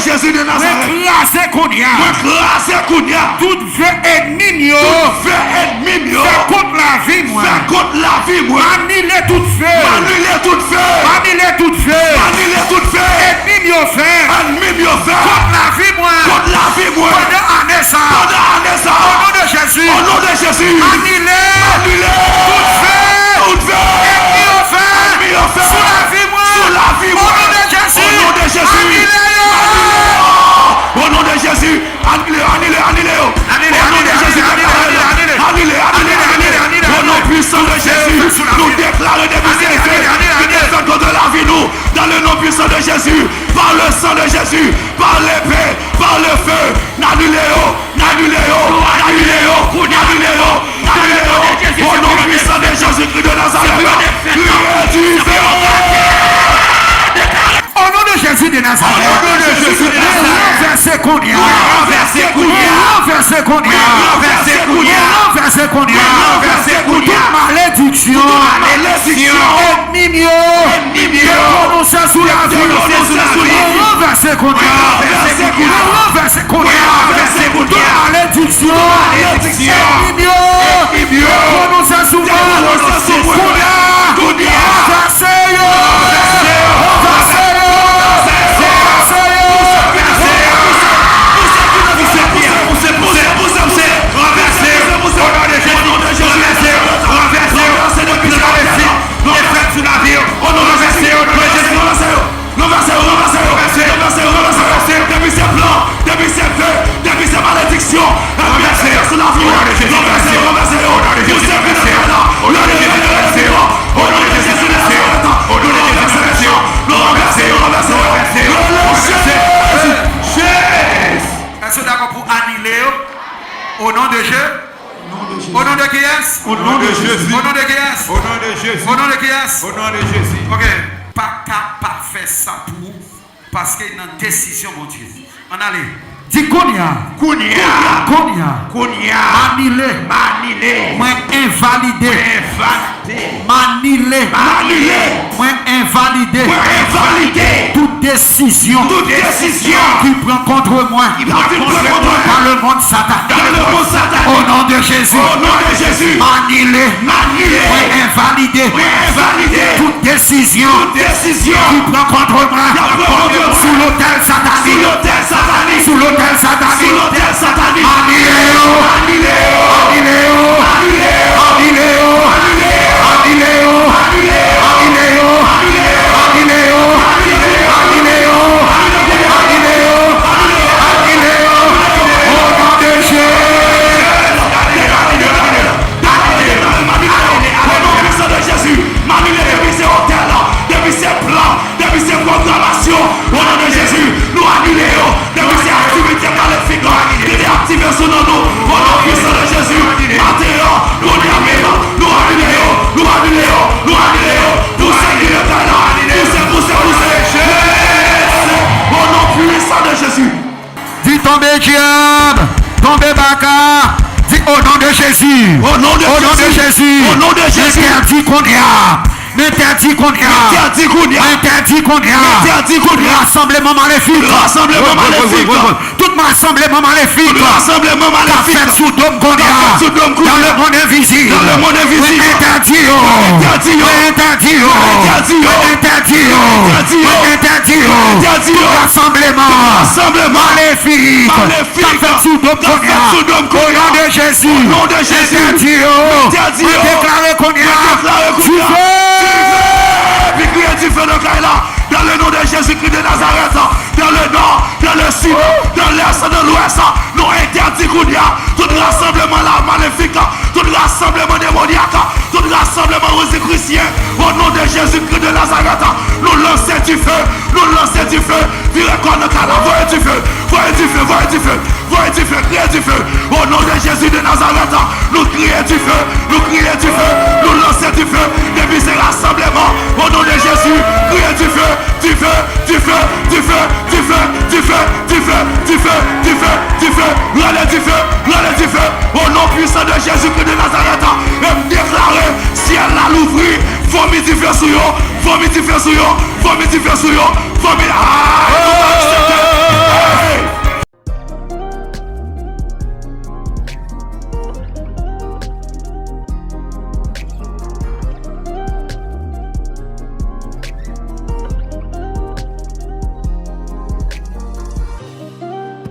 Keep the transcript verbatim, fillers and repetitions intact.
Jezi de Nazarèt. Mwen kraze kounye a. Mwen kraze kounye a. Tout ve ènmi m yo. Tout ve ènmi m yo. Fè kont lavi mwen. Fè kont lavi mwen. Anile tout ve. Anile tout ve. Anile tout ve. Anile tout ve. Ènmi m yo fè. Ènmi m yo fè. Kont lavi mwen. Kont lavi mwen. Pandan ane sa. Pandan ane sa. O non de Jezi. O non de Jezi. Anile. Anile. Tout ve. Tout ve. Ènmi yo fè. Ènmi yo fè. Sou lavi mwen. Sou lavi mwen. O non de Jezi. O non de Jezi. Anile yo. Anile yo. O non de Jezi. Anile yo, anile, anile yo. Anile, anile, anile, anile, anile, anile, anile, anile. O non pwisan de Jezi, nou deklare depi se efè ki te fèt kont lavi nou. Dans le nom puissant de Jésus, par le sang de Jésus, par l'épée, par le feu, n anile yo, n anile yo, n anile yo, n anile yo, n anile yo. O non pwisan de Jezikri de Nazarèt, kriye dife. O non de Jezi de Nazarèt. O non de Jezi de Nazarèt. Ranvèse kounye a. Ranvèse kounye a. Ranvèse kounye a. Ranvèse kounye a. Tout malediksyon. Tout malediksyon. Ènmi m yo. Ènmi m yo. Te pwononse sou lavi. Te pwononse sou lavi. Ranvèse kounye a. Ranvèse kounye a. Ranvèse kounye a. Tout malediksyon. Tout malediksyon. Ènmi m yo. Ènmi m yo. Te pwononse sou mwen. Te pwononse sou mwen. Kounye a. Kounye a. Ranvèse yo! Ranvèse yo! Ranvèse yo! Pouse, pouse, pouse, pouse, pouse, pouse, ranvèse yo! O non de Jezi, ranvèse yo! Ranvèse yo! Tout malediksyon ki fèt sou lavi yo, ranvèse yo o non de Jezi! Ranvèse yo, ranvèse yo, ranvèse yo, ranvèse yo, ranvèse yo. Depi se plan, depi se ve, depi se malediksyon, ènmi an fè sou lavi w, ranvèse yo, ranvèse yo. Pouse vin nan kay la, rele, rele, rele, rele. O non de Jezi de Nazarèt, nou ranvèse yo, nou ranvèse yo, ranvèse yo. Rele Jezi. Èske w dakò pou anile yo? O non de Je- O non de kiyès? O non de Jezi. O non de kiyès? O non de Jezi. O non de kiyès? O non de Jezi. Ok. Pa ka pa fè sa pou ou, paske nan desizyon Bondye. Ann ale. Di kounye a. Kounye a. Kounye a. Kounye a. M anile. M anile. Mwen envalide. Mwen envalide. M anile. M anile. Mwen envalide. Mwen envalide. Tout desizyon. Tout desizyon. Ki pran kont mwen. Ki pran kont mwen. Dans le monde satané. Dans le monde satané. O non de Jezi. O non de Jezi. M anile. M anile. Mwen envalide. Mwen envalide. Tout desizyon. Tout desizyon. Ki pran kont mwen. Ki pran kont mwen. Sou lotèl satanik. Sou lotèl satanik. Sou lotèl satanik. Sou lotèl satanik. Anile yo. Anile yo. Anile yo. Anile yo. O non de Jezi. O non pwisan de Jezi, m anile depi se otèl, depi se plan, depi se pwogramasyon, o non de Jezi, nou anile yo. Depi se aktivite malefik ki te aktive sou non nou, o non pwisan de Jezi, maten an, kounye a menm, nou anile yo, nou anile yo, nou anile yo. Pouse vin nan kay la, pouse, pouse, pouse. O non pwisan de Jezi. Di tonbe dyab, tonbe baka. Di o non de Jezi. O non de Jezi. O non de Jezi. Entèdi kounye a. Entèdi kounye a. Entèdi kounye a. Entèdi kounye a. Entèdi kounye a. Rasanbleman malefik. Rasanbleman malefik. Tout rasanbleman malefik. Tout rasanbleman malefik. K ap fèt sou do m kounye a. K ap fèt sou do m kounye a. Dans le monde invisible. Dans le monde invisible. Mwen entèdi yo. Mwen entèdi yo. Mwen entèdi yo. Mwen entèdi yo. Mwen entèdi yo. Mwen entèdi yo. Tout rasanbleman. Tout rasanbleman. Malefik. Malefik. K ap fèt sou do m kounye a. K ap fèt sou do m kounye a. O non de Jezi. O non de Jezi. Entèdi yo. Entèdi yo. Mwen deklare kounye a. Mwen deklare kounye a. Dife. Dife. Epi kriye dife nan kay la. Dans le nom de Jésus-Christ de Nazareth, dans le nord, dans le sud, dans l'est, dans l'ouest, nou entèdi kounye a tout rasanbleman la malefik, tout rasanbleman demonyak, tout rasanbleman rozikrisyen. O non de Jezikri de Nazarèt, nou lanse dife, nou lanse dife. Vire kò nan kay la, voye dife, voye dife, voye dife. Voye dife, kriye dife. O non de Jezi de Nazarèt, nou kriye dife, nou kriye dife, nou lanse dife. Depi se rasanbleman, o non de Jezi, kriye dife, dife, dife, dife, dife, dife, dife, dife, dife, dife, rele dife, rele dife. O non pwisan de Jezikri de Nazarèt, e m deklare syèl la louvri, vomi dife sou yo, vomi dife sou yo, vomi dife sou yo, vomi. Ay!